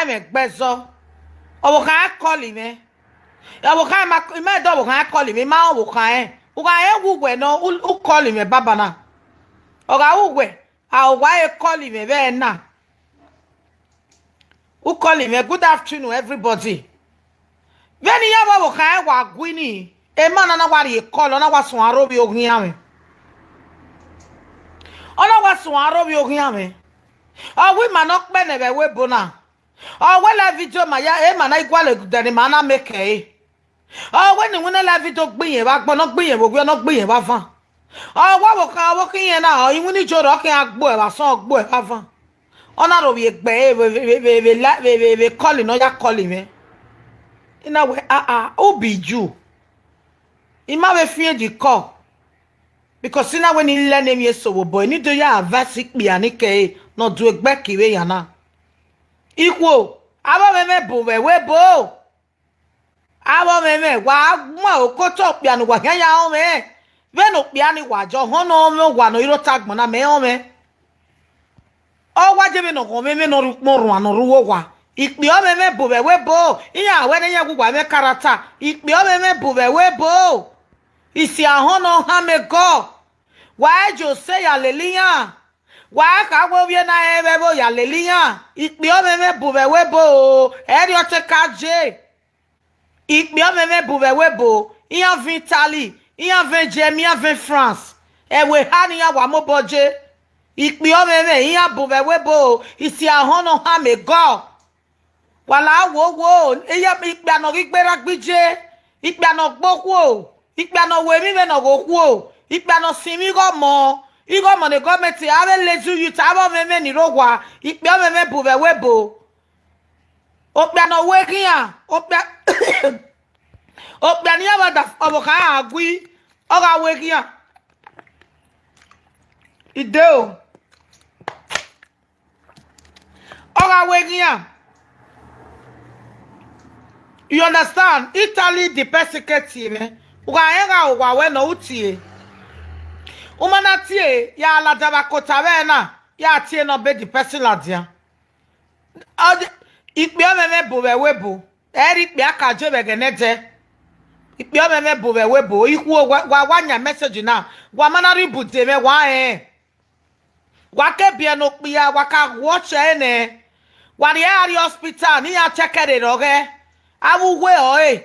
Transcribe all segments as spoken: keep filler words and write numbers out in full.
mwẹ gbe ẹzọ. Ọvbokhan i call mwẹ. Ọvbokhan ma, I ma do ọvbokhan i call mwẹ, I ma rẹn ọvbokhan rẹn. U gha rẹn wu wẹ nọ, u, u call mwẹ baba na. Ọ gha wu wẹ, a wa re call mwẹ vbe na. U call mwẹ, good afternoon, everybody. Vbene iran vbe ọvbokhan rẹn wa gui ni, emọ na na wa rhie call, ọ na wa suẹn aro vbe oghian mwẹ. Ọ na wa suẹn aro vbe oghian mwẹ. Ọ wẹ ima ne ọ kpẹ nẹ vbe ẹvbo ebo na. Ọ wẹ live video ma ya, emọ na i gualọ ẹdẹ ne ima na make ẹre. Ọ wẹ ne iwinna live video gbe irẹn vbe agbọn, ne ọ gbe irẹn vbe owiẹ, ne ọ gbe irẹn vbe avan. Ọ wẹ ọvbokhan, ọvbokhan irẹn na, ọ iwinna ijo rẹ ọ khian gbuẹ vbe asọn, ọ gbuẹ vbe avan. Ọ na ro vbe egbe ẹre vbe, vbe, vbe, vbe, vbe la-, vbe, vbe, vbe call ne ọ ya call mwẹ. I na wẹ, ah, ah, who be you? I ma vbe fian the call. Because I na wẹ ne I lẹ ne emwi eso vbe obọ, ne I do ya advice ikpia ni kẹre ne ọ do egbe ki vbe yan na. Ikhuo, avbe ọmwẹmwẹ bu vbe ẹvbo ebo. Avbe ọmwẹmwẹ, wa mu okotọ okpia ne uwa khian ya rọnmwẹ. Vbene okpia ni wa jọ họn ne ọ mwẹ owa ne ọ i rre otọ agbọn na, mẹ rọnmwẹ. Ọ wa je vbene ọ ghọnmwẹ, vbene ọ rre ukpọn rhuan ne ọ rre uwu owa. Ikpia ọmwẹmwẹ bu vbe ẹvbo ebo, iran wẹ ne iran wu uwa mwẹ karata. Ikpia ọmwẹmwẹ bu vbe ẹvbo ebo. Isi ahọn ne ọ hama egọ. Wa je ose ya lele iran. Wa kha wẹ ovbi ena rẹn vbe ẹvbo ya lele iran. Ikpia ọmwẹmwẹ bu vbe ẹvbo ebo o, ẹrriọ te ka je. Ikpia ọmwẹmwẹ bu vbe ẹvbo ebo, iran vẹn Italy, iran vẹn Germany, iran vẹn France. Ẹvbo eha ne iran wa mobọ je. Ikpia ọmwẹmwẹ iran bu vbe ẹvbo ebo, isi ahọn ne ọ hama egọ. Wa la wo wo, iye ikpia ne ọ ghi gberra gbe iye, ikpia ne ọ gbe okhuo, ikpia ne ọ ru emwi vbene ọ ghe okhuo, ikpia ne ọ sinmwi igho ọmọ, igho ọmọ ne gọọmenti avbe lazy youth, avbe ọmwẹmwẹ ni rre owa, ikpia ọmwẹmwẹ bu vbe ẹvbo ebo. Okpia ne ọ ru eghian, okpia, okpia ne iran vbe ọvbokhan ra gui, ọ gha ru eghian. I de o. Ọ gha ru eghian. You understand? Italy the person ke tie mwẹ. U gha rẹn gha owa wẹ ne u tie. U ma na tie, ya ladian vbe akota vbe na, ya tie ne ọ be the person ladian. Ọ de, ikpia ọmwẹmwẹ bu vbe ẹvbo ebo. Ẹ rhie ikpia ka je vbe ẹghẹ ne ẹdẹ. Ikpia ọmwẹmwẹ bu vbe ẹvbo ebo. Ikhuo, wa, wa, wa yan message na. Wa ma na rhie ibu de mwẹ, wa rẹn. Wa ke biẹ ne okpia, wa ka watch ẹre nẹ. Wa rhie ẹre rrie hospital, ne iran check ẹre rre ọghẹ. Avbe uwu ẹre ọre.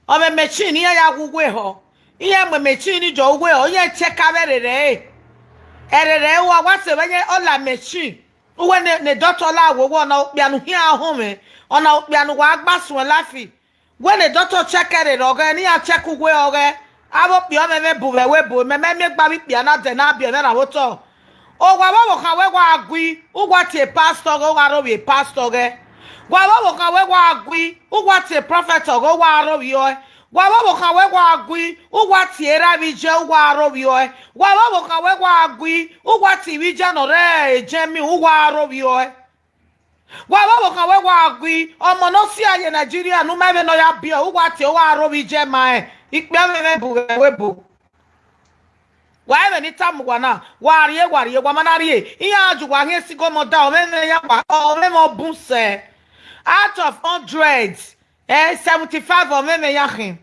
Ọ mwẹ machine ne iran ya wu uwu ehọ. Iran mu machine ni jọ uwu ehọ, iran check avbe ẹre rre ẹre. Ẹre rre ẹre wa, wa sẹ vbe iran ọ la machine. Uwẹ ne, ne doctor la wo wẹ ọna okpia ne u khian họn mwẹ, ọna okpia ne uwa gba suẹn life. Wẹ ne doctor check ẹre rre ọghẹ, ne iran check uwu ẹre ọghẹ. Avbe okpia ọmwẹmwẹ bu vbe ẹvbo ebo, mẹ, mẹ miẹn gbe avbe ikpia na dẹ ne a biẹ mwẹ ra vbe otọ. Owa vbe ọvbokhan wẹ wa gui, uwa tie pastor ọghẹ, uwa rhovbiẹ pastor ọghẹ. Wa vbe ọvbokhan wẹ wa gui, uwa tie prophet ọghẹ, uwa rhovbiẹ ọe. Wa vbe ọvbokhan wẹ wa gui, uwa tie erha vbe iye, uwa rhovbiẹ ọe. Wa vbe ọvbokhan wẹ wa gui, uwa tie ivbi iye ne ọ rre ejẹn miẹn, uwa rhovbiẹ ọe. Wa vbe ọvbokhan wẹ wa gui, ọmọ ne ọ sia ye Nigeria ne u ma vbe ne ọ ya biẹ, uwa tie, uwa rhovbiẹ iye ma rẹn, ikpia ọmwẹmwẹ bu vbe ẹvbo ebo. Wa ẹmwẹ ne I tama uwa na, wa rrie, wa rrie, wa ma na rrie, iran ju wa khian esi gọmọ da, ọmwẹmwẹ iran wa, ọmwẹmwẹ ọ bun sẹ. Out of hundred, eh, seventy-five ọmwẹmwẹ iran khin.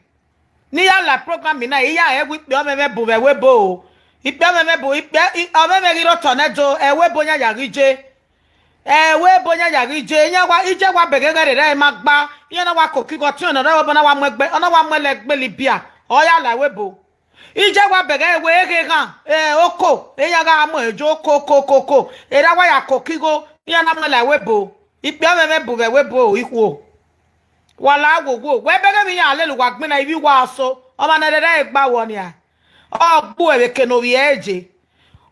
Ne I ya la program na, I ya rẹn wẹ ikpia ọmwẹmwẹ bu vbe ẹvbo ebo o. Ikpia ọmwẹmwẹ bu, ikpia, i, ọmwẹmwẹ ghi rre otọ nẹ do, ẹvbo ebo iran ya ghi je. Ẹvbo ebo iran ya ghi je, iran wa, iye wa bẹghe ẹghẹ rere ẹre ma gba, iran na wa koko igho ọtiọnrẹn ne ọ rre ẹvbo ebo na wa mu ẹgbe, ọ na wa mu ẹlẹ gbe Libya, ọ ya la ẹvbo ebo. Iye wa bẹghe ẹre wẹ eghe ghan, eh, oko, iran gha mu ẹre jo oko, oko, oko, oko, erha wa ya koko igho, iran na mu ẹlẹ la ẹvbo ebo. Ikpia ọmwẹmwẹ bu vbe ẹvbo ebo ikhuo. Wa la wo wo, wẹ bẹghe emwi iran lele uwa gbinna ivbi uwa aso, ọmwa ne rere ẹre gba wọ nia, ọ gbuẹ vbe eke ne ovbi ẹre je.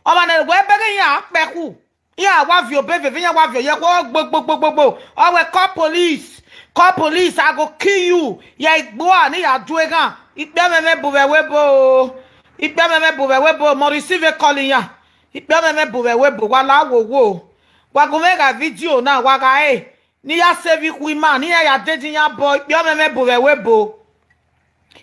Ọmwa ne wẹ bẹghe iran kpẹkhu, iran wa viọ obọ veve, iran wa viọ ye ẹkhuẹ, ọ gbo, gbo, gbo, gbo, gbo. Ọ wẹ, "Call police, call police, I go kill you." Ya igbua ne ya du eghan. Ikpia ọmwẹmwẹ bu vbe ẹvbo ebo. Ikpia ọmwẹmwẹ bu vbe ẹvbo ebo. Mọ receive call iran. Ikpia ọmwẹmwẹ bu vbe ẹvbo ebo. Wa la wo wo. Wa gu mwẹ gha video na, wa gha re. Ne I ya sẹ vbe ikhuo ima, ne iran ya dede iran obọ, ikpia ọmwẹmwẹ bu vbe ẹvbo ebo.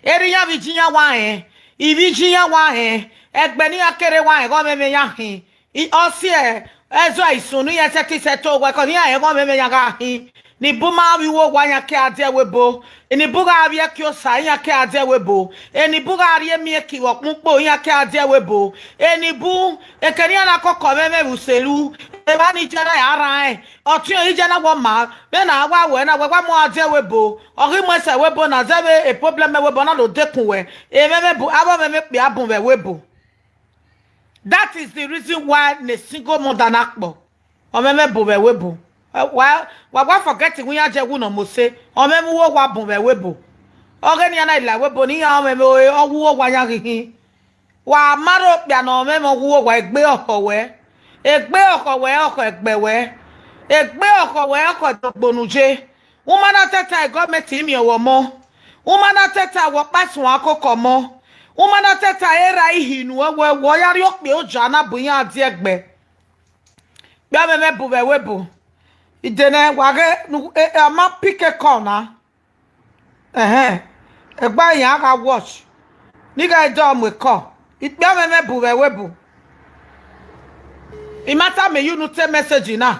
Erha iran vbe iye iran wa rẹn, ivbi iye iran wa rẹn, ẹgbẹ ne iran kere wa rẹn, ọmwẹmwẹ iran khin. I, ọ siẹ, ẹzọ isun ne iran sẹtin sẹtin owẹ, kọ ne iran rẹn ọmwẹmwẹ iran gha khin. Eni bu ma vbe uwu owa, iran ke a die ẹvbo ebo. Eni bu gha vbiẹ ẹki osa, iran ke a die ẹvbo ebo. Eni bu gha rhie emiẹn ke vbe ọkpẹn ukpo, iran ke a die ẹvbo ebo. Eni bu, eke ne iran na kọkọ mwẹ mwẹ vbe uselu, evba ni iye na ya rran rẹn, ọtiọnrẹn iye na wẹ ọ maa, vbene a wa wẹ na, wẹ wa mu a die ẹvbo ebo. Ọ ghi mu ẹsẹ ẹvbo ebo na zẹ vbe problem ẹvbo ebo na do dekun wẹ. Emwẹ mwẹ bu, avbe ọmwẹmwẹ okpia bun vbe ẹvbo ebo. That is the reason why ne single mother na kpọ. Ọmwẹmwẹ bu vbe ẹvbo ebo. Ẹ, wa, wa, wa forget wẹ iran jẹ wu ne ọ mose. Ọmwẹmwẹ uwu owa bun vbe ẹvbo ebo. Ọghe ne iran na la ẹvbo ebo ne iran ọmwẹmwẹ ọghe uwu owa yan ghi hin. Wa ma rho okpia ne ọmwẹmwẹ ọghe uwu owa, egbe ọkhọ wẹ. Egbe ọkhọ wẹ, ọkhọ ẹgbẹ wẹ. Egbe ọkhọ wẹ, ọkhọ ẹdogbo ne u ye. U ma na tẹta gọọmenti miẹn wẹ ọmọ. U ma na tẹta wẹ ọkpa suẹn akoko ọmọ. U ma na tẹta erha ihi nuẹn wẹ, wẹ ọ ya rhie okpia oja na bu iran die ẹgbẹ. Okpia mwẹ mwẹ bu vbe ẹvbo ebo. Ide nẹ, wa ghe ne u, e, e, a ma pick call na. Ẹhẹn. Egbe iran gha watch. Ne I ghẹ dọ mu call. Okpia mwẹ mwẹ bu vbe ẹvbo ebo. I ma tama iye unu te message na.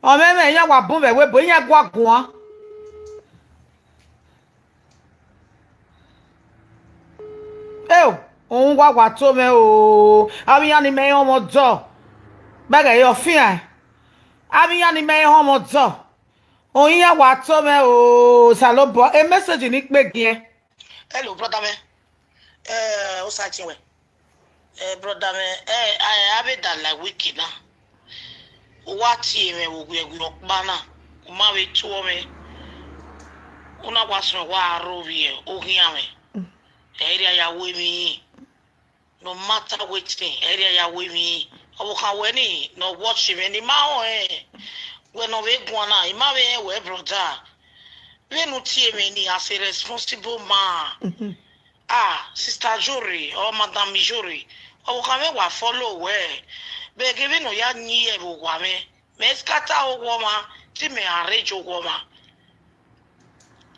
Ọmwẹmwẹ iran wa bun vbe ẹvbo ebo, iran gua guan. Eo, uhunmwu wa wa to mwẹ o, avbe iran ni mẹ i họn mwẹ ọdọ. Bẹghe ọfian, avbe iran ni mẹ i họn mwẹ ọdọ. Oyin iran wa to mwẹ o, Osanobua, e message ni kpe giẹn. Hello, brother mwẹ. Eh, Osajiẹn wẹ. Eh, brother mwẹ, eh, eh, avbe da la week na. U wa tie mwẹ vbe owiẹwiẹ ọkpa na, u ma vbe tuọ mwẹ. U na wa suẹn wa aro vbe oghian mwẹ. Ẹ i rhie ya ru emwi. No matter wetin, ẹ i rhie ya ru emwi. Ọvbokhan wẹ ni ne ọ watch mwẹ ni ma rẹn wẹ ne ọ vbe guan na, I ma vbe rẹn wẹ, brother. Vbene u tie mwẹ ni as a responsible man. Ah, sister Iyore or madam Iyore, ọvbokhan mwẹ wa follow wẹ, bẹghe vbene ọ ya yin vbe owa mwẹ, mẹ scatter owa ọmwa, te mẹ arrange owa ọmwa.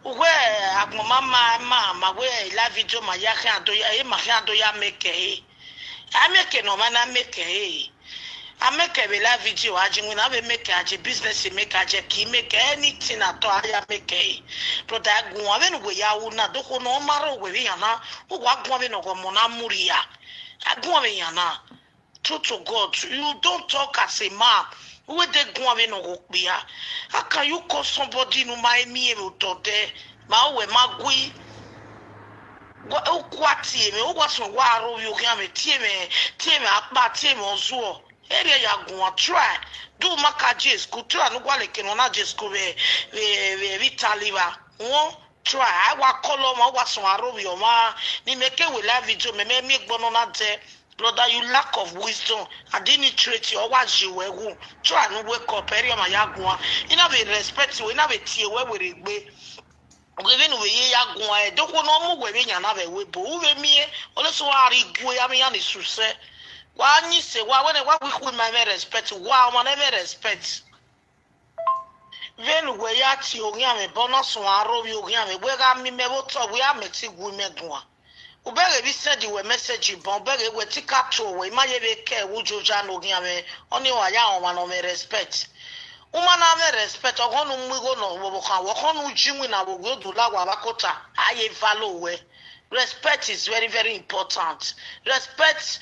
Uwẹ agbọn ma ma ma ma wẹ live video ma ya khian do ya, e ma khian do ya make ẹre. A make ne ọmwa na make ẹre. A make vbe live video, a je winna vbe make, a je business make, a je ki make anything at all, a ya make ẹre. Brother, a guan vbene uwẹ ya ru na, dokhuo ne ọ ma rre uwẹ vbe iran na, uwa guan vbene ọghọmọ na mu rria. A guan vbe iran na. True to God, you don't talk as a man. Uwẹ de guan vbene ọghọ okpia. How can you call somebody ne u ma miẹn vbe otọ dẹ? Ma uwẹ ma gui. Wa, u kua tie mwẹ, u wa suẹn wa aro vbe oghian mwẹ, tie mwẹ, tie mwẹ akpa, tie mwẹ ọzuọ. Erriọ ya guan, try. Do ma ka je school, try ne u gualọ eke ne ọ na je school vbe, vbe, vbe, vbe Italy va. Won try, a wa call ọmwa, u wa suẹn aro vbe ọmwa, ne imẹ ke wẹ live video, mẹ, mẹ miẹn egbe nọ na dẹ. Brother, you lack of wisdom. I didn't treat you, ọ wa ye wẹ wu. Try ne u wake up, erriọ ma ya guan. I na vbe respect wẹ, I na vbe tie wẹ werriegbe. Uwẹ vbene uwẹ ye ya guan, dokhuo ne ọ mu uwẹ vbe yan na vbe ẹvbo ebo, u vbe miẹn, ọlọsẹ wa rhie igue, avbe iran ni susẹ. Wa yin sẹ, wa wẹ nẹ, wa wi khu ima ẹmwẹ respect, wa ọmwa ne ẹmwẹ respect. Vbene uwẹ ya tie oghian mwẹ, bọ na suẹn aro vbe oghian mwẹ, wẹ gha miẹn imẹ vbe otọ, wẹ a mẹ te gu imẹ guan. U bẹghe vbe send wẹ message bọ, u bẹghe wẹ te I ka tuẹ wẹ, I ma ye vbe kẹ vbe ujoja ne oghian mwẹ, ọnii wa ya rẹn ọmwa ne ọ mwẹ respect. U ma na mwẹ respect, ọghọ ne u mu igho ne ọvbokhan wẹ, ọkhọ ne u ji iwinna vbe owiẹ odula wa vbe akota, a ye valo wẹ. Respect is very, very important. Respect,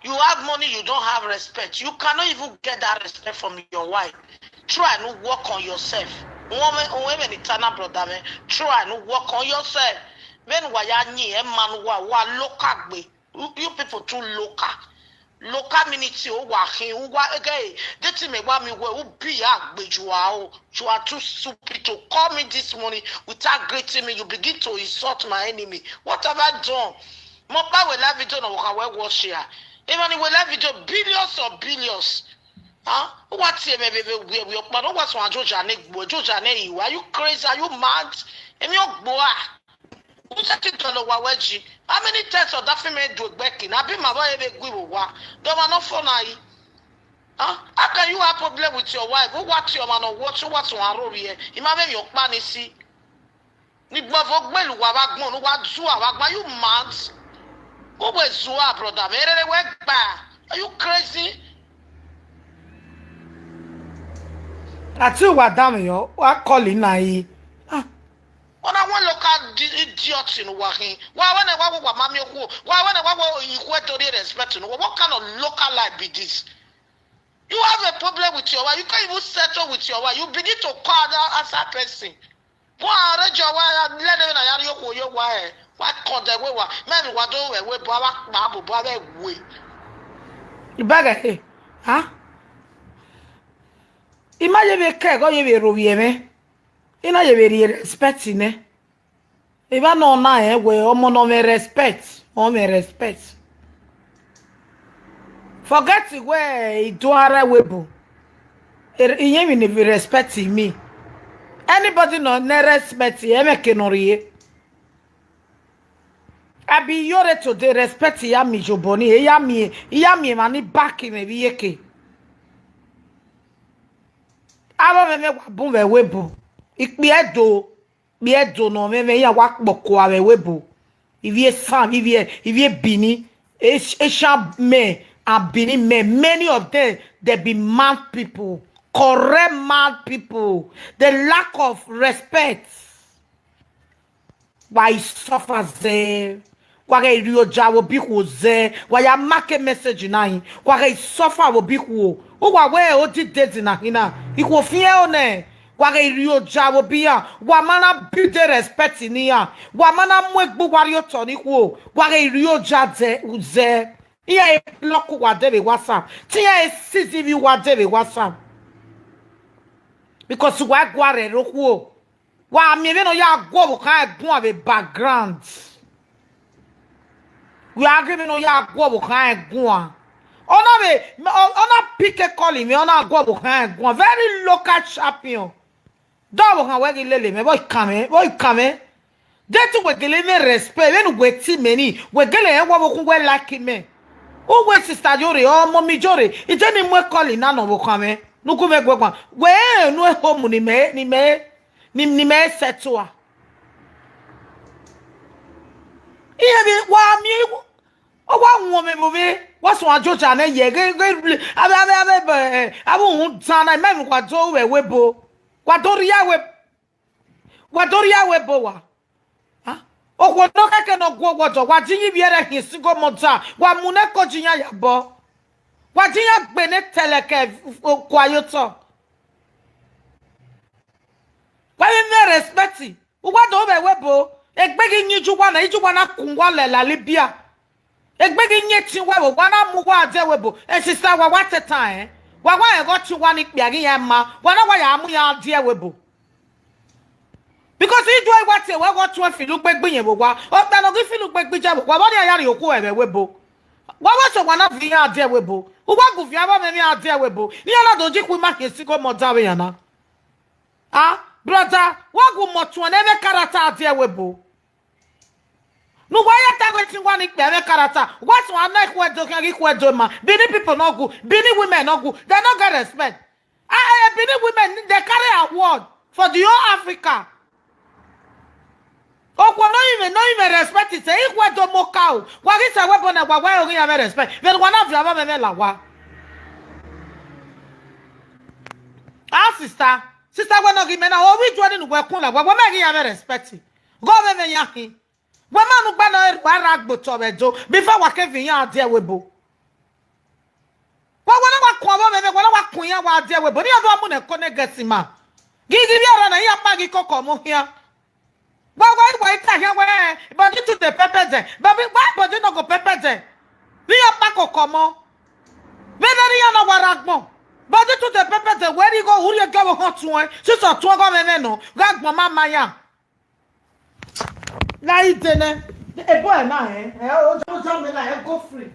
you have money, you don't have respect. You cannot even get that respect from your wife. Try no work on yourself. One, one, one, tana brother man, try no work on yourself. Vbene uwa ya yin ẹmwẹ ne uwa, uwa local gbe. You, you people too local. Local miniti o wa khin, u wa, okay, dating me wa mi we, u bi ya gbe ju a o. You are too stupid to call me this morning without greeting me. You begin to insult my enemy. What have I done? Mo pa we live video na, wo kha we watch ya. Even we live video, billions of billions. Huh? U wa tie me vbe, vbe, vbe, vbe, okpa, no wa so ajoja ne gbo, ajoja ne iwa. Are you crazy? Are you mad? Emi ogbo a. U sẹ ke dọlọ wa wẹ ji. How many times of that film do egbe kin? Na bi ma vbe eve gui vbe owa. Do ma no fo na yi. Huh? How can you have problem with your wife? U wa tie ọmwa ne ọ wo, u wa tun aro rrie. I ma vbe emwi ọkpa ni si. Ni gbọvo gbele uwa vbe agbọn, ne u wa zua vbe agbọn, you mad? U wẹ zua, brother, mẹ rere wẹ gba. Are you crazy? Ati wa danmwẹ yọ, wa call na yi. Ah, Ọna wọn local di- idiot ne uwa khin. Wa wẹ ne wa wẹ wa ma miẹn okhuo. Wa wẹ ne wa wẹ ikhuo do rhie respect ne uwa. What kind of local life be this? You have a problem with your wife. You can't even settle with your wife. You begin to call another outside person. Wa rre jọ wa ya lẹ ne na ya rhie okhuo ye wa ẹ. Wa kọdẹ wẹ wa. Mẹ vbe wa do wẹ wẹ bọ a wa kpa bọ bọ a vbe we. Ibẹghe he. Ha? I ma ye vbe kẹ ẹghẹ ọ ye vbe rhovbiẹ mwẹ. I na ye vbe rhie respect nẹ. Evba nọ na rẹn wẹ ọmọ ne ọ mwẹ respect, ọ mwẹ respect. Forget wẹ I do ara ẹvbo ebo. Er- Iyẹn emwi ne vbe respect me. Anybody nọ ne respect, ẹmwẹ ke nọ rhie. I be yore today, respect ya miẹn iyobọ ni, ya miẹn, ya miẹn emwa ni back mwẹ vbe iyeke. Avbe ọmwẹmwẹ wa bun vbe ẹvbo ebo. Ikpia Ẹdo, ikpia Ẹdo ne ọmwẹmwẹ iran wa kpọkua vbe ẹvbo ebo. Ivbi Esan, ivbi, ivbi Benin, Esh- Asian men and Benin men, many of them, they be mad people, correct mad people. The lack of respect. Wa i suffer zẹ. Wa ghẹ rhie oja vbe obọ ikhuo zẹ. Wa ya make message na hin. Wa ghẹ i suffer vbe obọ ikhuo. Uwa wẹ odi dede na hin na. Ikhuo fian ẹre nẹ. Wa ghẹ rhie oja vbe obọ iran. Wa ma na build respect ne iran. Wa ma na mu egbe uwa rrie otọ ne ikhuo. Wa ghẹ rhie oja zẹ, zẹ. Iran e block uwa de vbe WhatsApp. Te iran e seize ivbi uwa de vbe WhatsApp. Because wa gua rre okhuo. Wa miẹn vbene ọ ya gu ọvbokhan guan vbe background. Wa ghi vbene ọ ya gu ọvbokhan guan. Ọ na vbe, ọ na pick a call mwẹ, ọ na gu ọvbokhan guan. Very local champion. De ọvbokhan wẹ ghi lele mwẹ, vbọ I kan mwẹ, vbọ I kan mwẹ. De te wẹ gele mwẹ respect, vbene wẹ te mẹ ni, wẹ gele rẹn wẹ ọvbokhan wẹ like mẹ. Uwẹ sister Iyore, ọmọ mi Iyore, I de ne I mu a call na ne ọvbokhan mwẹ, ne u gu mwẹ guẹguan. Wẹ rẹn unu home ni mẹ, ni mẹ, ni, ni mẹ settle a. Iran vbe wa miẹn, ọ wa wọn mwẹ vbe ovbe, wa suẹn ajoja nẹ ye, ghe, ghe, avbe, avbe, avbe, eh, avbe uhunmwu dan na, I ma emwi wa do vbe ẹvbo ebo. Wa do rhie ẹvbo, wa do rhie ẹvbo ebo wa. Ah? Okhuo ne ọ khẹke ne ọ gu owa ọdọ, wa di iyẹn ivbi ẹre hin single mother, wa mu ne ẹko ji iran ya bọ. Wa di iran gbe ne tẹlẹkẹ okua ye otọ. Wa vbe mwẹ respect. Uwa do vbe ẹvbo ebo, egbe ghi yin ijuwa na, ijuwa na kun uwa lẹ la Libya. Egbe ghi yin etiẹn uwa vbe, wa na mu uwa die ẹvbo ebo. E sister, wa wa te tan ẹn. Wa wa ẹghẹ ọtiẹn uwa ni kpia ghi iran ma, wa na wa ya mu iran die ẹvbo ebo. Because iduẹ wa tie wẹ ẹghẹ ọtiẹn filo ugbe gbe iyẹn vbe owa. Okpia ne ọ ghi filo ugbe gbe iye vbe owa, vbọ nian ya rhie okhuo ẹvbo ebo? Wa wa sẹ wa na viọ iran die ẹvbo ebo. Uwa gu viọ avbe ọmọ iran die ẹvbo ebo. Ne iran na do ji ikhuo ima khian single mother vbe iran na. Ah, brother, wa gu mọ tuẹn ne ẹmwẹ character a die ẹvbo ebo. Ne uwa ya ta wẹ te uwa ni kpia ẹmwẹ character, wa suẹn na ikhuo Ẹdo khian ghe ikhuo Ẹdo ma. Benin people no good, Benin women no good, they no get respect. Ah, eh, Benin women, they carry award for the whole Africa. Okhuo ne ọ rinmwẹ, ne ọ rinmwẹ respect sẹ, ikhuo Ẹdo mọ ka o. Wa ghi sẹ wẹ ebo na, wa wa oghi iran mwẹ respect. Vbene wa na viọ avbe ọmọ mwẹ la wa. Ah, sister, sister, wẹ ne ọ ghi mẹ na, ovbi iduẹ ni ne uwẹ kun la wa, wa mẹ ghi iran mwẹ respect. Ghe ọmọ mwẹ yan khin. Wẹ ma nu gbe nọ, wa ra gbe otọ vbe Ẹdo, before wa ke viọ iran die ẹvbo ebo. Wa, wa na wa kun avbe ọmọ mwẹ, wa na wa kun iran wa die ẹvbo ebo. Ne iran do mu ne ẹko ne gẹsi ma. Ghi, ghi vbe ọrọ na, iran kpa ghi koko ọmọ khian. Wa, wa, wa i ta khian wẹ, body too dey pepper them. But why body no go pepper them? Ne iran kpa koko ọmọ. Vbene iran na wa rre agbọn. Body too dey pepper them, wẹ rhie igho, u rhie gie ọvbokhan tuẹn. Sisọ tuẹn ghe ọmọ mwẹ nọ, gha gbọn ma ma iran. La ide nẹ, ebo ẹre na rẹn, ẹ, oja, oja mẹ na rẹn go free.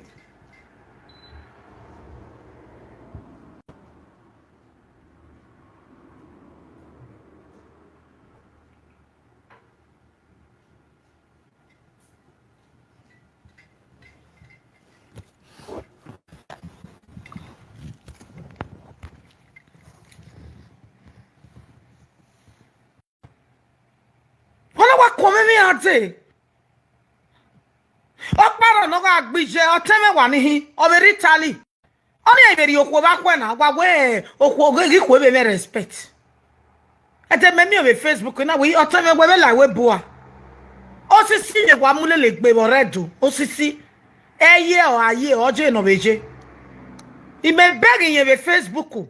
Wẹ na wa kọn mwẹ emwi iran dee. Ọkpa rọ ne ọ gha gbe iye, ọtẹn mwẹ wa ni hin, ọ vbe rre Italy. Ọnii vbe rhie okhuo vbe akhuẹ na, wa wẹ okhuo ghe ghi khuo vbe mwẹ respect. Ẹdẹ mẹ miẹn vbe Facebook na, wẹ ọtẹn mwẹ wẹ vbe la wẹ bua. Osisi ye wa mu lele egbe vbe ọrẹdo. Osisi. Ẹ ye ọ, a ye ọ, ọ je nọ vbe ye. I mẹ bẹghe iyẹn vbe Facebook.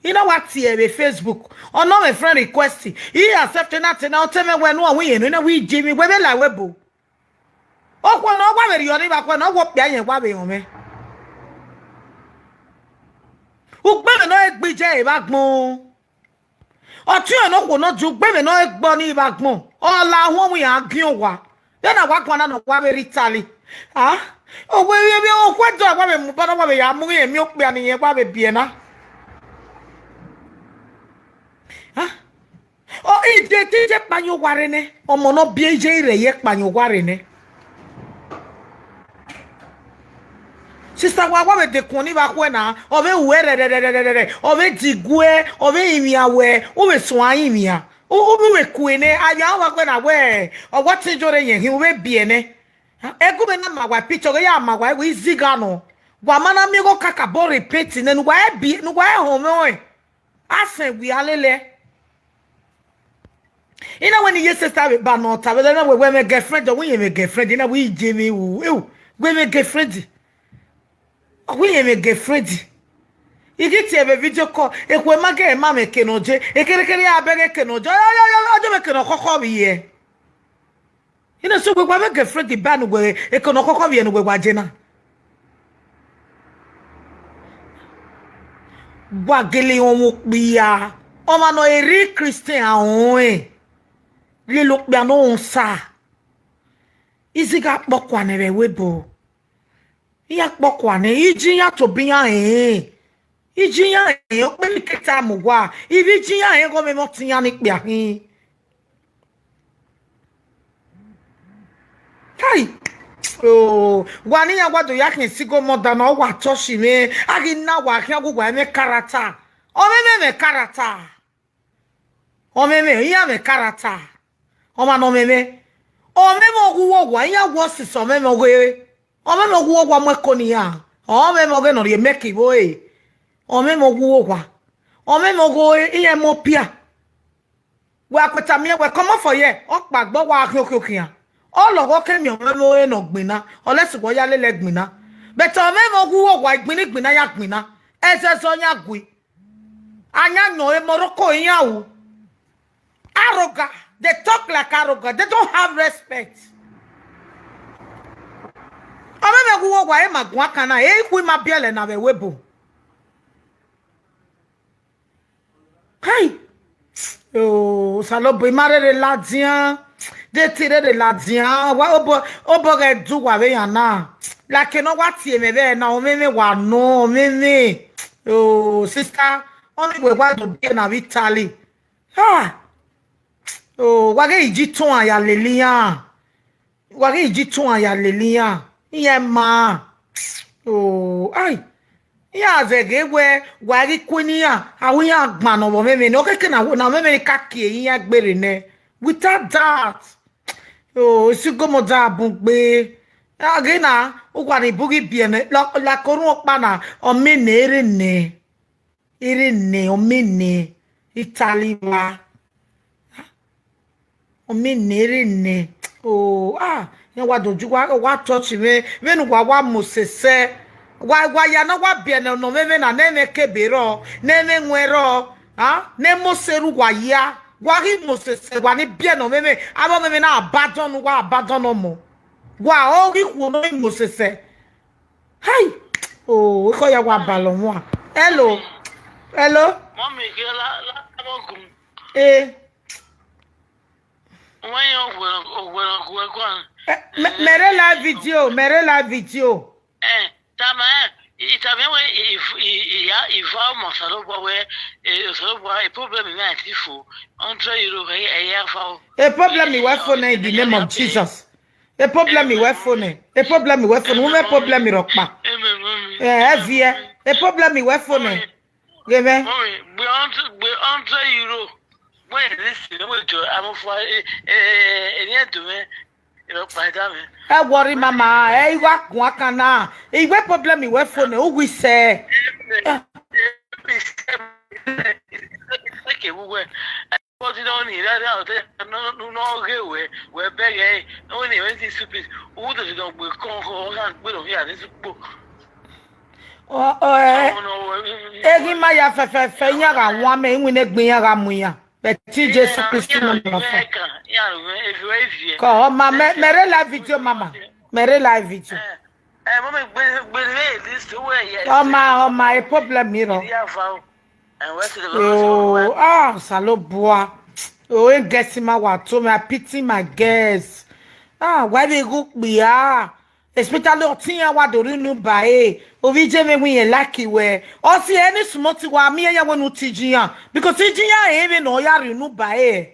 I na wa tie vbe Facebook. Ọ nọ mwẹ friend request. I accept na te na, ọtẹn mwẹ wẹ nu ọ wẹ iyẹn nọ, I na wẹ je mwẹ, wẹ vbe la wẹ bo. Okhuo ne ọ wa vbe rhie ọnii vbe akhuẹ ne ọ wa okpia yẹn wa vbe họn mwẹ. Ugbẹn mwẹ ne ọ gbe iye ẹre vbe agbọn. Ọtiọnrẹn ne okhuo ne ọ di ugbẹn mwẹ ne ọ gbe ọnii vbe agbọn. Ọ la huọn wẹ iran giẹn owa. Vbene a wa guan na ne ọ wa vbe rre Italy. A, owe vbe okhuo ẹdẹ wa vbe mu ba na wa vbe ya mu iran miẹn okpia ne irẹn wa vbe biẹ na. A, ọ, iye te iye kpa yan owa rre nẹ, ọmọ ne ọ biẹ iye rẹ ye kpa yan owa rre nẹ. Sister wa, wa vbe dekun ni vbe akhuẹ na, ọ vbe ru ẹrẹrẹrẹrẹrẹ, ọ vbe diguẹ, ọ vbe rinmwian wẹ, u vbe suẹn rinmwian. U, u vbe kue nẹ, a ya vbe akhuẹ na wẹ, ọ wa tin jọ rre yẹn hin, u vbe biẹ nẹ. Ẹgu mwẹ na ma wa picture, ọ ghe ya ma wa, wẹ izigha nọ. Wa ma na miẹn igho kakabọ repeat nẹ, ne uwa biẹ, ne uwa họn mwẹ ọnrẹn. A sẹ wia lele. I na wẹ ne iye sister vbe ba ne ọ ta vbe na wẹ, wẹ mwẹ girlfriend, ọ wẹ iyẹn mwẹ girlfriend, I na wẹ iye mwẹ ru, ewu, wẹ mwẹ girlfriend. Ọ wẹ iyẹn mwẹ girlfriend. I ghi tie vbe video call, ekhue ma ghe ma mwẹ eke ne ọ je, ekerekere a bẹghe eke ne ọ je, ọ, ọ, ọ, ọ, ọ je mwẹ eke ne ọ khọkhọ vbe iyẹ. I na sẹ wẹ wa mwẹ girlfriend ba ne uwẹ eke ne ọ khọkhọ vbe iyẹ ne uwẹ wa je na. Wa gele họn mwẹ okpia, ọmwa ne ọ re Christian a họn ẹn, lele okpia ne ọ họn osa. Izigha kpọkua nẹ vbe ẹvbo ebo. Iran kpọkua nẹ, iye iran tobọ iran rẹn. Iye iran rẹn, ọ kpe ne I ke ta mu uwa. Ivbi iye iran rẹn, ghe ọmwẹmwẹ ọtẹn iran ni kpia khin. Kai! Oh, wa ne iran wa do ya khian single mother na, ọ wa touch mwẹ. A ghi na wa khian gu uwa mwẹ character. Ọmwẹmwẹ mwẹ character. Ọmwẹmwẹ, iran mwẹ character. Ọmwa ne ọmwẹmwẹ. Ọmwẹmwẹ ọghe uwu owa, iran wọ sisi ọmwẹmwẹ ọghe. Ọmwẹmwẹ ọghe uwu owa mu ẹko ne iran. Ọmwẹmwẹ ọghe ne ọ rhie mẹki vbe ore. Ọmwẹmwẹ ọghe uwu owa. Ọmwẹmwẹ ọghe iran mọ pia. Wẹ a kuẹta miẹn wẹ come off yẹ, ọ kpa gbe, ọ wa khian okhian okhian. Ọ lọghọ ke miẹn ọmwẹmwẹ ọghe ne ọ gbinna, unless wẹ ọ ya lele ẹgbinna. But ọmwẹmwẹ ọghe uwu owa, igbinna igbinna ya gbinna. Ẹzẹzẹ ọ yan gui. A yan yọn e Morocco iran ru. Arrogant. They talk like arrogant. They don't have respect. Ọmwẹmwẹ ọghe uwu owa, e ma guan kan na, e i khu ima biẹlẹ na vbe ẹvbo ebo. Kai! Oh, Osanobua, ima rherhe ladian. De te rherhe ladian. Wa obọ, obọ ghẹ du uwa vbe yan na. Like ne ọ wa tie mwẹ vbe na, ọmwẹmwẹ wa nọ, ọmwẹmwẹ. Oh, sister, ọni wẹ wa do biẹ na vbe Italy. Ha! Oh, wa ghe iji tuan ya lele iran. Wa ghe iji tuan ya lele iran. Iran ma. Oh, ai. Iran zẹghe wẹ, wa ghi kue ne iran, a wẹ iran gban ne ọ vbe ọmwẹmwẹ ne, ọ keke na, na ọmwẹmwẹ ne ka kie iran gbere nẹ. Without that, oh, esi gomo da bun gbe. A ghe na, uwa ni bu ghi biẹ nẹ, la, la ko run ọkpa na, ọ mẹ nẹ, ere nẹ. Ere nẹ, ọ mẹ nẹ, Italy wa. Ọ mẹ nẹ, ere nẹ. Oh, ah, iran wa do ju, wa, wa touch mwẹ, vbene uwa wa mose sẹ. Wa, wa ya na, wa biẹ nẹ, nọ mwẹ vbe na, ne mwẹ kebe rrọọ, ne mwẹ wẹn rrọọ, ah, ne mose ru wa ya, wa ghi mose sẹ, wa ni biẹ nọ mwẹ, avbe ọmwẹmwẹ na abandon, wa abandon ọmọ. Wa ọ ghi khuo ne ọ ghi mose sẹ. Hai! Oh, ikọ ya wa balọ wọn. Hello. Hello. Mọmi, kí ọlá, ọlá, ọlá gùn. Eh. Wọ́n yẹn òwe, òwe, òwe kọ́. Eh, mẹ, mẹ rre live video, mẹ rre live video. Eh, tama, eh, i, tama, we, i, i, i, ìyá, ìfà ọmọ Osanobua we, eh, Osanobua, a problem mi àti fo, hundred euro, eh, eh, ya fa o. A problem mi wẹ fo nẹ in the name of Jesus. A problem mi wẹ fo nẹ. A problem mi wẹ fo nẹ. Wẹ problem mi rọkpa. Amen, mọmi. Eh, ẹ viẹ. A problem mi wẹ fo nẹ. Ghe mwẹ. Mọmi, gbe hundred, gbe hundred euro. Wẹ this, wẹ jọ, I'm for, eh, eh, eh, eh, eh, do me. Ẹ rọ kpa ẹda mwẹ. Ẹ worry mama, ẹ i wa kun akan na. Iwẹ problem iwẹ phone, u wi sẹ. Ẹ. But you don't need that out there. No, no, no, okay, we, we beg, eh? No, we need anything stupid. Who does it don't be con, con, can be don't hear this book. Ọ, ọ, ẹ, eghi ma ya fẹfẹfẹ, iran gha wan mẹ, iwinna egbe iran gha mu iran. But Jesu Kristi nọ ma fa. Kọ, ọ ma, mẹ, mẹ rre live video, mama. Mẹ rre live video. Ọ ma, ọ ma, a problem mi rọ. Oh, ah, Osalobua. Oh, e guest ma wa to me. I pity my guest. Ah, why they go kpia? Especially ọtẹn iran wa do rhie unu ba ẹre. Ovbi iye mwẹ wẹ irẹn like wẹ. Ọ si any small thing wa miẹn ya wẹ ne u tie iye iran. Because iye iran ẹre vbene ọ ya rhie unu ba ẹre.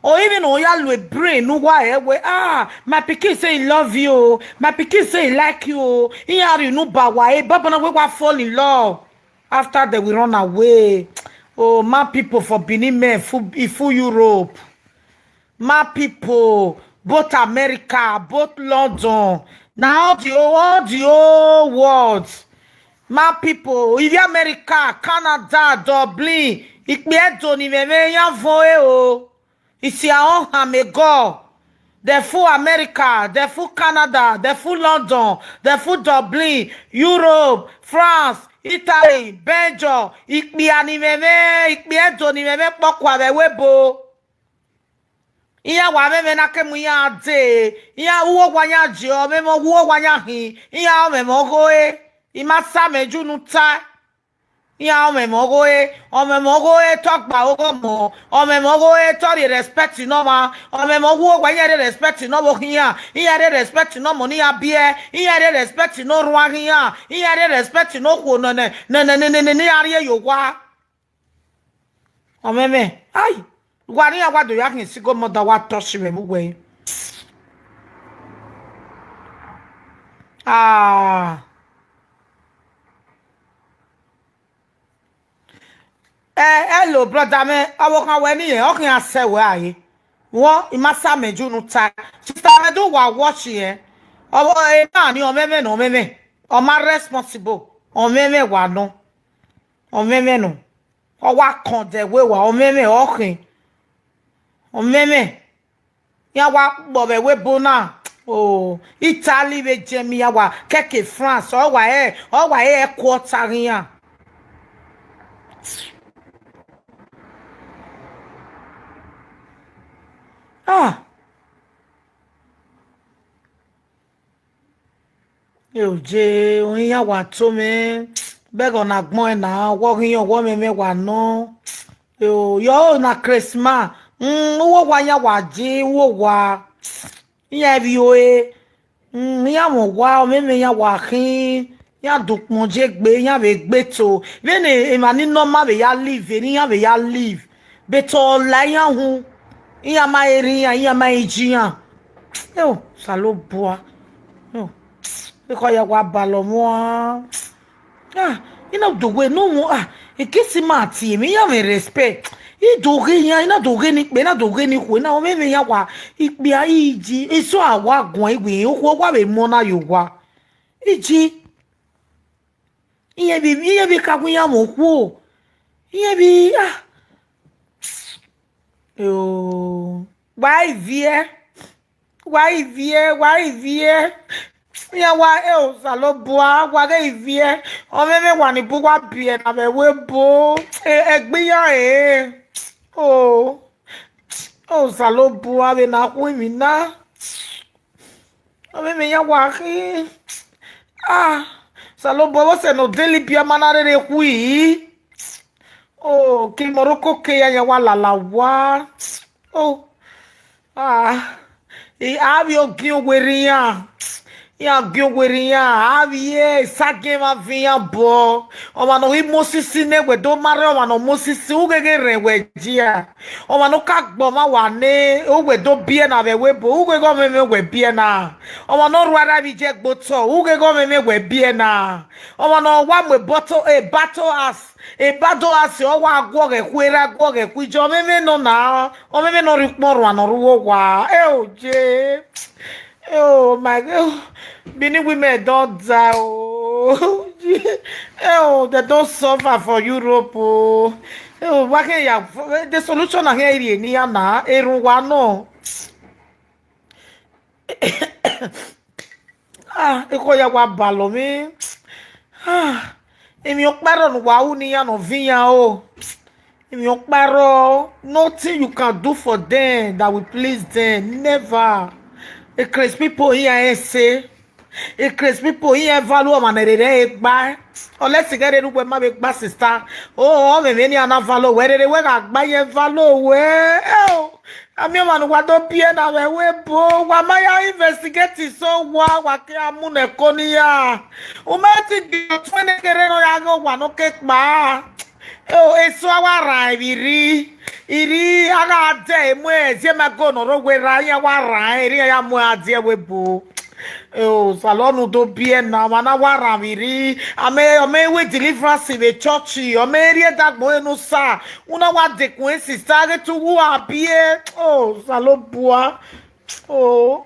Ọ i vbene ọ ya lu brain ne uwa rẹn wẹ, ah, my pikin say he love you o, my pikin say he like you o, iran rhie unu ba wa ẹre, banbanna wẹ wa fall in love. After they will run away. Oh, my people for Benin men, full, e full Europe. My people, both America, both London, na all the whole, all the whole world. My people, ivbi America, Canada, Dublin, ikpia Ẹdo ne imẹ mwẹ, iran vọn ẹre o. Isi a họn hama egọ. They full America, they full Canada, they full London, they full Dublin, Europe, France, Italy, Belgium, ikpia ne imẹ mwẹ, ikpia Ẹdo ne imẹ mwẹ kpọkua vbe ẹvbo ebo. Iran wa mwẹ mwẹ na ke mu iran dee, iran uwu owa iran je, ọ mwẹ mwẹ uwu owa iran hin, iran ọ mwẹ mwẹ ọghe ore, I ma sa mẹ ju ne u tae. Iran ọ mwẹ mwẹ ọghe ore, ọ mwẹ mwẹ ọghe ore te ọ gba oghọ mọ, ọ mwẹ mwẹ ọghe ore te ọ rhie respect ne ọmwa, ọ mwẹ mwẹ uwu owa, iran rhie respect ne ọmwa okhian, iran rhie respect ne ọmọ ne iran biẹ, iran rhie respect ne orhuan khian, iran rhie respect ne okhuo nọ nẹ, nẹ, nẹ, nẹ, nẹ, nẹ, ne iran rhie ye owa. Ọ mwẹ mwẹ, ai, wa ne iran wa do ya khian single mother wa touch mwẹ vbe uwẹ. Ah. Eh, hello, brother mwẹ, ọvbokhan wẹ ni rẹn, ọ khian sẹ wẹ a re. Wọ, I ma sa mẹ ju ne u tae. Sister mwẹ do wa watch rẹn. Ọ, ọ, emwa ni ọ mwẹ mwẹ nọ, ọ mwẹ mwẹ. Ọ ma responsible. Ọ mwẹ mwẹ wa nọ. Ọ mwẹ mwẹ nọ. Ọ wa kọn dẹ wẹ wa, ọ mwẹ mwẹ, ọ khin. Ọ mwẹ mwẹ. Iran wa kpọ vbe ẹvbo ebo na. Oh, Italy vbe Germany, iran wa kẹke France, ọ wa re, ọ wa re headquarter iran. Ah. Eo je, orin iran wa to mwẹ. Bẹghe ọ na gbọn ẹre na, wọ ghi yan ọwọ mwẹ, mwẹ wa nọ. Eo, yọ na Christmas. Mm, uwu owa iran wa je, uwu owa. Iran vbe ore. Mm, iran mwẹ owa, ọ mwẹ mwẹ iran wa khin. Iran do ukpọn je egbe, iran vbe gbe to. Vbene emwa ni nọ ma vbe ya live, vbene iran vbe ya live. But ọ la iran hu, iran ma he rri iran, iran ma he ji iran. Eo, Osanobua. Eo, ekhọe ya wa balọ mwa. Ah, I na do wẹ ne uwẹ, ah, ekesi ma tie mwẹ, iran mwẹ respect. I do ghe iran, I na do ghe ne ikpia, I na do ghe ne ikhuo, I na mwẹ mwẹ iran wa, ikpia iji, eso a wa guan iwe, okhuo wa vbe mu ọna ye owa. Iji. Iran vbe, iran vbe ka gu iran mwẹ okhuo. Iran vbe, ah. Eo. Wa i viẹ. Wa i viẹ, wa i viẹ. Iran wa, eo, Osanobua, wa ghe i viẹ. Ọ mwẹ mwẹ wa ni bu wa biẹ na vbe ẹvbo ebo. E, ẹgbẹ iran re. Oh. Osanobua, vbene a khu emwi na. Ọ mwẹ mwẹ iran wa khin. Ah, Osanobua, vbọsẹ ne odẹ Libya ma na rherhe khui. Oh, ke Morocco ke ya, iran wa lala owa. Oh, ah, I, a vbe ogiẹn werriẹ iran. Iran giẹn werriẹ iran, a vbe esagiẹn mwa viọ iran obọ. Ọmwa ne ọ ghi mu osisi nẹ, wẹ do ma rre ọmwa ne ọ mu osisi, u gheghe rẹn wẹ dia. Ọmwa ne ọ ka gbe ọmwa wa nẹ, u wẹ do biẹ na vbe ẹvbo ebo, u gheghe ọmwẹmwẹ wẹ biẹ na. Ọmwa ne ọ rua ra vbe iye ẹgbe otọ, u gheghe ọmwẹmwẹ wẹ biẹ na. Ọmwa ne ọ wa mu eboto, ebato as, ebado as, ọ wa guọghọ ẹkhu, erha guọghọ ẹkhu, iye ọmwẹmwẹ nọ na, ọmwẹmwẹ ne ọ rhie ukpọn rua ne ọ rre uwu owa. Eo je. Oh my God, Benin women don die o. Oh, they don suffer for Europe o. Wa khian ya, the solution na khian rhie ne iran na, erhunmwu nọ. Ah, ekhọe ya wa balọ mwẹ. Ah, emwi ọkpa rrọọ ne uwa ru ne iran ne ọ viọ iran o. Emwi ọkpa rrọọ, nothing you can do for them that will please them. Never. Crazy people iran ẹse. Crazy people iran value ọmwa ne rere ẹre gba. Unless ighẹ rere uwẹ ma vbe gba sister. O, ọ mwẹ emwi ne iran na value wẹ, rere wẹ gha gba, iran value wẹ. Eo. A miẹn ọmwa ne uwa do biẹ na vbe ẹvbo ebo, wa ma ya investigate so wa, wa ke a mu nẹ ẹko ne iran. U ma ti gie otuẹn ne kherhe ne ọ ya ghe owa ne ọ ke kpa. Eo, eso a wa rran emwi rri, irri a gha dẹ emu ẹziẹmẹgo ne ọ rre owa erha, iran wa rran, erha iran ya mu ẹre die ẹvbo ebo. Eo, Osanobua ne u do biẹ na, ọmwa na wa rran emwi rri, a mẹ, ọ mẹ ru deliverance vbe church, ọ mẹ rhie dagbọn ne usa, u na wa dekun sister ghe te uwu a biẹ. O, Osanobua. O.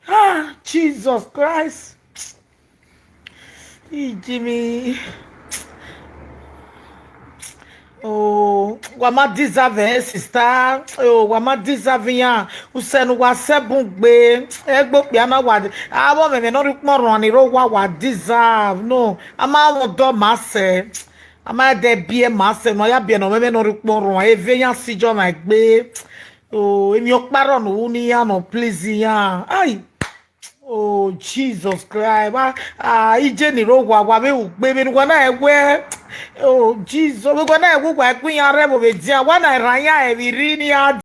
Ah, Jesus Christ. Ijimi. O, wa ma deserve ẹre, sister. O, wa ma deserve iran. Usẹ ne uwa sẹ bun gbe. Ẹgbokpia na wa, avbe ọmwẹmwẹ ne ọ rhie ukpọn rhuan ni rre owa, wa deserve. No, a ma mwẹ ọdọ ma sẹ. A ma dẹ biẹ ma sẹ, ne a ya biẹ ne ọmwẹmwẹ ne ọ rhie ukpọn rhuan. Eve iran si jọ na egbe. O, emwi ọkpa rrọọ ne u ru ne iran ne ọ please iran. Ai. Oh, Jesus Christ. Wa, ah, ije ni rre owa, wa vbe ru ugbe vbene uwa na wẹ. Oh, Jesus. Vbe uwa na wẹ uwa gu iran rre ẹvbo vbe edian. Wa na rhan iran emwi rri ne iran